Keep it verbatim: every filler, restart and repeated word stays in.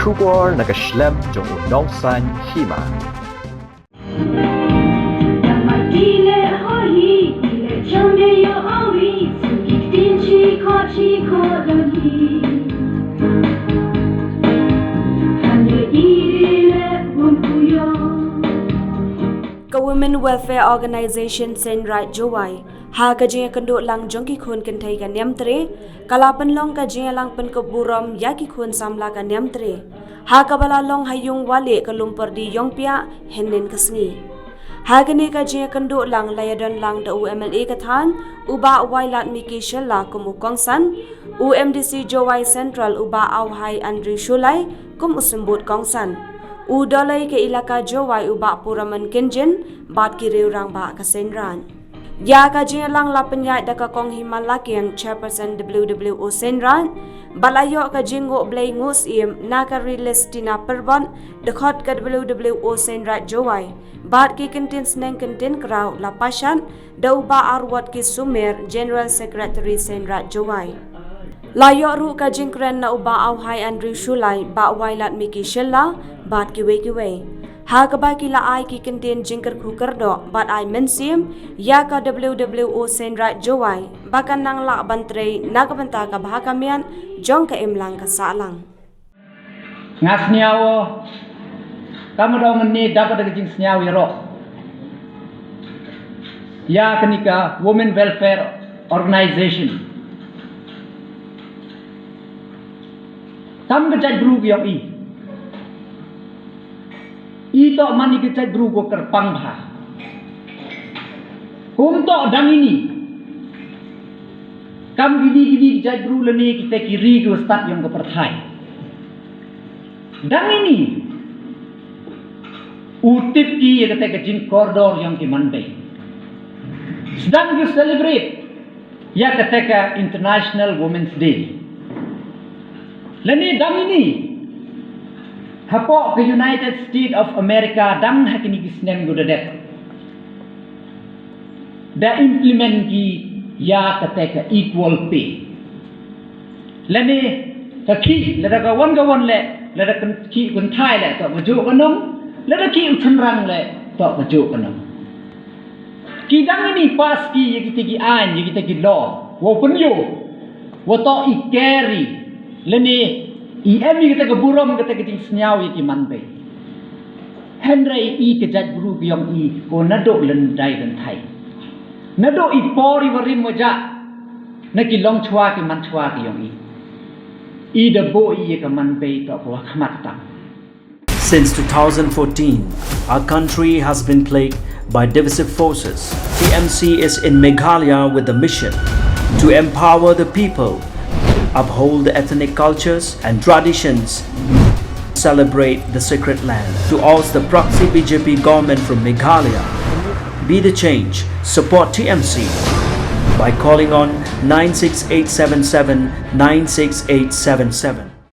Khubor na ka shlem jong u nongsan hima. Ka Women Welfare Organization Seiñraij Jowai, ha ka jingïakynduh lang jong ki khun kynthei ka Niamtre, ka la pynlong ka jingïalang pynkup burom ïa ki khun samla ka Niamtre, ha kaba la long ha Yung Walieh ka Lumpyrdi Iongpiah hynnin ka sngi. Ha kane ka jingïakynduh lang la ïadon lang da u MLA ka thaiñ, u Bah Wailadmiki Shylla kum u kongsan, u MDC Jowai Central u Bah Auhai Andrew Shullai kum u symbud kongsan, u Dolloi ka Elaka Jowai u Bah Puramon Kynjin bad ki riew rangbah ka Seiñraij. Ïa ka jingïalang la pynïaid da ka Kong Hima Lakiang, Chairperson WWO Seiñraij, bad la ïoh ka jingnguh blei nguh syiem na ka Ri Lestina Pyrbot, dkhot ka WWO Seiñraij Jowai, bad ki kyntien sneng kyntien kraw la pashat da u Bah Arwotki Sumer, General Secretary Seiñraij Jowai. La ïoh ruh ka jingkren na u Bah Auhai Andrew Shullai, Bah Wailadmiki Shylla bad kiwei kiwei, ha kaba ki la ai ki kyntien jingkyrkhu kyrdoh bad ai mynsiem ïa ka WWO Seiñraij Jowai ba kan nang lah ban trei na ka bynta ka bha ka miat jong ka imlang ka sahlang. Nga sñiaw, kam dang mynne dap da ka jingsñiaw ïaroh ïa kane ka Women Welfare Organization. Kam ka jaitbru ka ïong i. I toh man i ka jaitbru ko kyrpang bha. Kum toh dang ini. Kam kini kini ki jaitbru lane kita ki ri ki stad ïong ka pyrthai. Dang ini. U tip ki ïa kata ka jingkordor ïong ki manbei. Sdang ki celebrate ïa kata ka International Women's Day. Lane dang ini. Hapoh ka United States of America dang ha kini ki snem ko da dep. Da implement ki ïa kata ka equal pay. Lane ka khih lada ka wan ka wan leh lada ka khih kynthai leh toh ka juh ka nong lada khih u chynrang leh toh ka juh ka nong. Ki dang ini pass ki ïa kita ki aiñ ïa kita ki law wow pynïoh wa toh i carry lane i em ïa kata ka burom kata ka jingsñiaw ïa ki manbei. Hynrei i ka jaitbru ka ïong i ko naduh lyndet lynthai. Naduh i por i warim wajah na ki longchwa ki manchwa ka ïong i. I da buh i ïa ka manbei toh ka wa khmat tam. Since two thousand fourteen, our country has been plagued by divisive forces. T M C is in Meghalaya with the mission to empower the people, uphold the ethnic cultures and traditions, celebrate the sacred land. To oust the proxy B J P government from Meghalaya, be the change, support T M C by calling on nine six eight seven seven nine six eight seven seven.